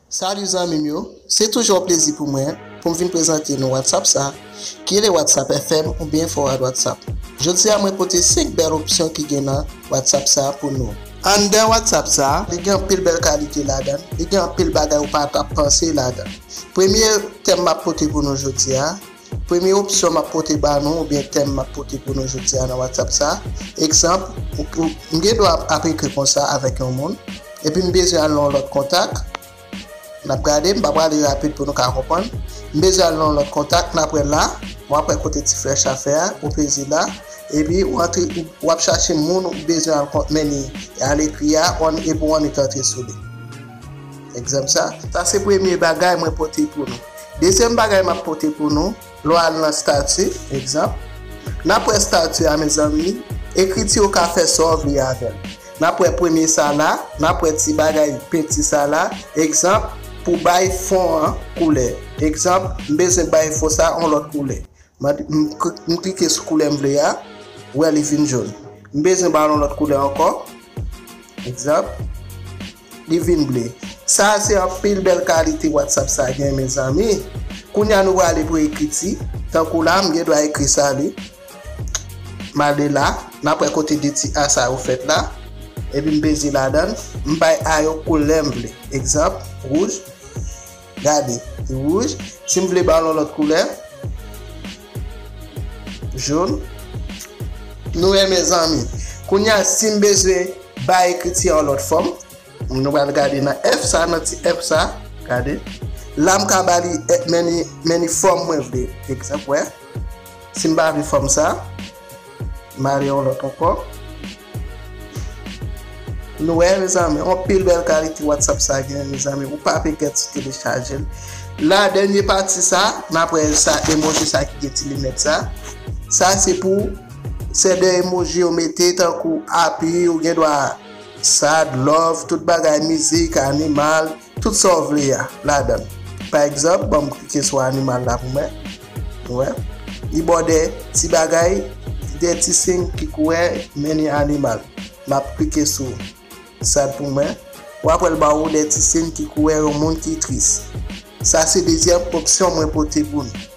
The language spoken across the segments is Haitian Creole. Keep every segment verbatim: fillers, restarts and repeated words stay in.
Salut zanmi m yo, se toujou yon plezi pou mwen pou m vin prezante nou WhatsApp sa, ki rele WhatsApp F M oubyen Forward WhatsApp. Jodi a mwen pote senk bèl opsyon ki gen nan WhatsApp sa pou nou. Anndan WhatsApp sa, li gen anpil bèl kalite ladan, li gen anpil bagay ou pa t ap panse ladan. Premye tèm m ap pote pou nou jodi a, premye opsyon m ap pote ba nou, oubyen tèm m ap pote pou nou jodi a nan WhatsApp sa. Egzanp, ou, ou, m gen dwa ap ekri konsa avèk yon moun, epi m bezwen al nan yon lòt kontak, n ap gade, m pa prale rapid pou nou ka konprann. M bezwen al nan yon lòt kontak, n ap wè la, w ap wè kote ti flèch la fè a, ou peze la, epi w antre, ou, w ap chache moun ou bezwen al kont, mennen, al ekri a, w ann-, epi w annik antre sou li. Egzanp sa. Sa se premye bagay mwen pote pou nou. Dezyèm bagay m ap pote pou nou, lè w al nan stati, egzanp. N ap wè stati a, mezanmi, ekriti ou ka fè sa w vle avè l. N ap wè premye sa la, n ap wè ti bagay penti sa la, egzanp, pou bay fon an koulè. Egzanp, m bezwen bay fon sa yon lòt koulè. M, m, m klike sou koulè m vle a, ou wè li vin jòn. M bezwen ba l yon lòt koulè ankò. Egzanp, li vin ble. Sa a se anpil bèl kalite WhatsApp sa gen, mezanmi. Kounye a nou prale pou ekriti. Tankou la, m gen dwa ekri salut. M ale la, n ap wè kote de ti a sa yo fèt la. Epi m peze ladan l, m bay a yo koulè m vle. Egzanp, wouj. Gade, li wouj. Si m vle ba l yon lòt koulè, jòn. Nou wè, mezanmi. Kounye a, si m bezwen bay ekriti a yon lòt fòm, nou pral gade nan F sa, nan ti F sa. Gade. La, m ka ba li, eh, men ni, men ni fòm mwen vle. Egzanp, wè. Si m pa vle fòm sa, m ale yon lòt ankò. Nou wè, mezanmi, yon pil bèl kalite WhatsApp sa gen, mezanmi. Ou pa pe pèdi telechaje l. La, dènye pati sa, n ap wè sa, emoji sa ki gen ti linèt sa. Sa, se pou, se de emoji yo mete tankou api, ou gen dwa sad, love, tout bagay, mizik, animal, tout sa w vle a ladan l. Pa egzanp, ban m klike sou animal la pou mwen. Ou wè? Li ba w de ti bagay, de ti siy ki koulè men ni animal. M ap klike sou sad pou mwen. W ap wè l ba ou de ti siy ki koulè yon moun ki tris. Sa se dezyèm opsyon mwen pote pou nou.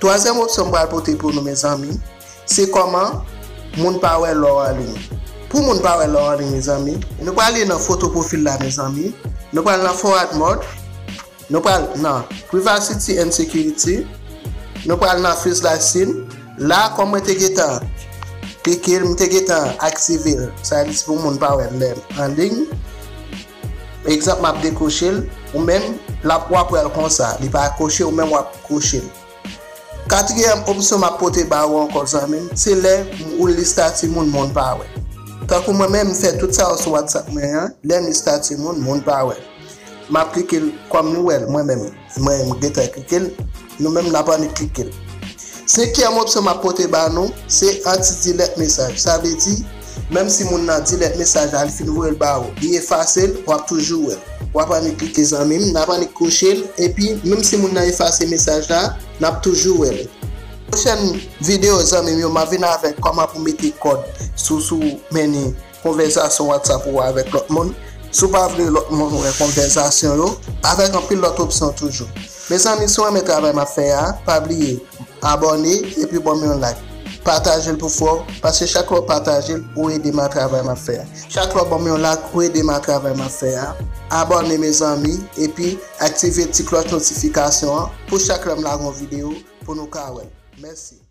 Twazyèm opsyon m pral pote pou nou, mezanmi, se kòman moun pa wè lè w anliy. Pou moun pa wè lè w anliy, mezanmi, nou prale nan foto pwofil la, mezanmi. Nou pral nan forward mode. Nou pral nan Privacy and Security. Nou pral nan Face Live Scene. La, kòm mwen te gentan klike l, m te gentan aktive l. Sa vle di pou moun pa wè lè m anliy. Egzanp, m ap dekwoche l, ou menm, l ap, w ap wè l konsa. Li pa kwoche, ou menm w ap kwoche l. Katriyèm opsyon m ap pote ba ou ankò, zanmi m, se lè ou li estati moun, moun pa wè. Tankou mwen menm, m fè tout sa yo sou WhatsApp mwen an, lè m li estati moun, moun pa wè. M ap klike l kòm nou wè l, mwen menm. Mwen, m gentan klike l, nou menm, n ap annik klike l. Senkyèm opsyon m ap pote ba nou, se anti-delete mesaj. Sa vle di, menm si moun nan delete mesaj la, li fin voye l ba ou, li efase l, w ap toujou wè l. W ap annik klike, zanmi m, n ap annik kwoche l, epi menm si moun nan efase mesaj la, n ap toujou wè l. Pwochèn videyo, zanmi m yo, m ap vin avèk kòman pou mete kòd sou, sou men ni konvèsasyon WhatsApp ou avèk lòt moun. Si w pa vle lòt moun wè konvèsasyon yo, avèk anpil lòt opsyon toujou. Mezanmi, si w renmen travay m ap fè a, pa bliye abòne epi ban m yon like. Pataje l pou frè w, paske chak lè w pataje l, ou ede m a travay m ap fè a. Chak lè w ban m yon like, ou ede m a travay m ap fè a. Abòne, mezanmi, epi aktive ti klòch notifikasyon an pou chak lè m lage yon videyo pou nou ka wè l. Mèsi.